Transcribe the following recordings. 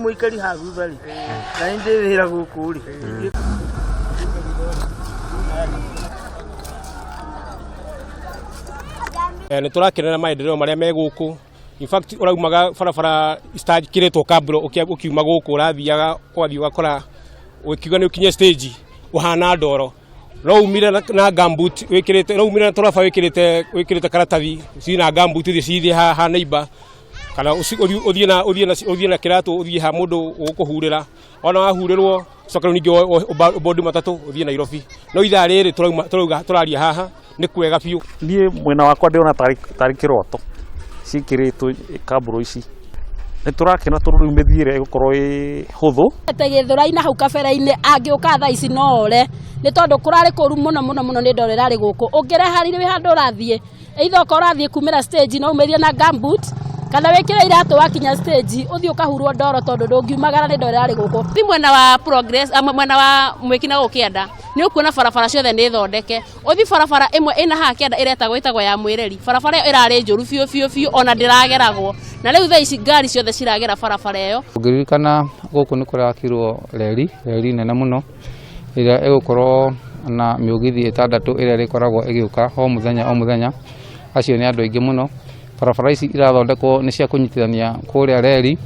Mũikari ha thutha rĩ, na nĩ ndĩ wĩra gũkũ rĩ. Nĩ tũrakenera maendeleo marĩa me gũkũ. In fact, ũraumaga barabara citakĩrĩtwo kabro, ũkiuma gũkũ ũrathiaga ũgathiĩ ũgakora ũkiuga nĩ ũkinye stage ũhana ndoro. No umire na gumboot wĩkĩrĩte, no umire na tũraba wĩkĩrĩte karatathi cina gumboot thiĩ cithiĩ ha neighbor, kana ũthiĩ na kĩratũ ũthiĩ ha mũndũ ũgũkũhurĩra. Ona wahurĩrwo coka rĩu ningĩ ũbondi matatũ ũthiĩ Nairobi. No ithaa rĩrĩ tũrauga tũraria haha nĩ kwega biũ. Niĩ mwena wakwa ndĩrona tarĩ kĩroto ciĩkĩrĩtwo kambũro ici. Nĩ tũrakena tondũ rĩu mĩthiĩre ĩgũkorwo ĩ hũthũ. Atĩ Gĩthũrai na hau kabere-inĩ angĩũka thaa ici no ore, nĩ tondũ kũrarĩ kũru mũno mũno mũno nĩ ndoro ĩrarĩ gũkũ. Ũngĩreha wĩ handũ ũrathiĩ, either okorwo ũrathiĩ kumĩra stage no umĩrie na gumboot, kana wĩkĩre iratũ wakinya stage ũthiĩ ũkahurwo ndoro tondũ ndũngiumagara nĩ ndoro ĩrarĩ gũkũ. Thi mwena wa Progress, mwena wa Mwĩki na gũkũ kĩanda, nĩ ũkuona barabara ciothe nĩ thondeke. Ũthi barabara ĩmwe ĩna haha kĩanda ĩretagwo ĩtagwo ya Mwĩreri, barabara ĩyo ĩrarĩ njũru biũ biũ biũ ona ndĩrageragwo. Na rĩu thaa ici ngari ciothe ciragera barabara ĩyo. Ũngĩririkana gũkũ nĩ kũrakirwo reri, reri nene mũno ĩrĩa ĩgũkorwo na mĩũgithi ĩtandatũ ĩrĩa ĩrĩkoragwo ĩgĩũka o mũthenya o mũthenya. Acio nĩ andũ aingĩ mũno. Barabara ici irathondekwo nĩ cia kũnyitithania kũrĩa reri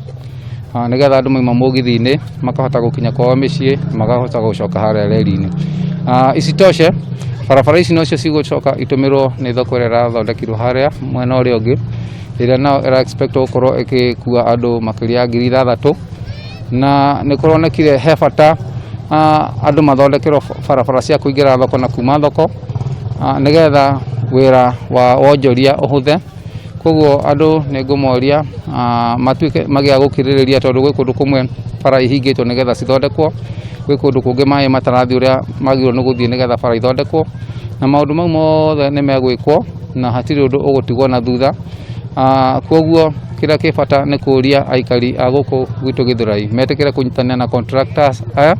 nĩgetha andũ mauma mũgithi-inĩ makahota gũkinya kwao mĩciĩ, makahota gũcoka harĩa reri-inĩ. Isitoshe barabara ici nocio cigũcoka itũmĩrwo nĩ thoko ĩrĩa ĩrathondekirwo harĩa mwena ũrĩa ũngĩ, ĩrĩa nayo ĩra expect gũkorwo ĩgĩkua andũ makĩria ya 6,000. Na nĩ kũronekire he bata andũ mathondekerwo barabara cia kũingĩra thoko na kuma thoko, nĩgetha wĩra wa wonjoria ũhũthe. Koguo andũ nĩ ngũmoria matuĩke magĩa gũkirĩrĩria tondũ gwĩ kũndũ kũmwe bara ihingĩtwo nĩgetha cithondekwo, gwĩ kũndũ kũngĩ maĩ matarathiĩ ũrĩa magĩrĩirwo nĩ gũthiĩ nĩgetha bara ithondekwo, na maũndũ mau mothe nĩ megwĩkwo na hatirĩ ũndũ ũgũtigwo na thutha. Koguo kĩrĩa kĩ bata nĩ kũria aikari a gũkũ gwitũ Gĩthũrai metĩkĩre kũnyitanĩra na contractors aya.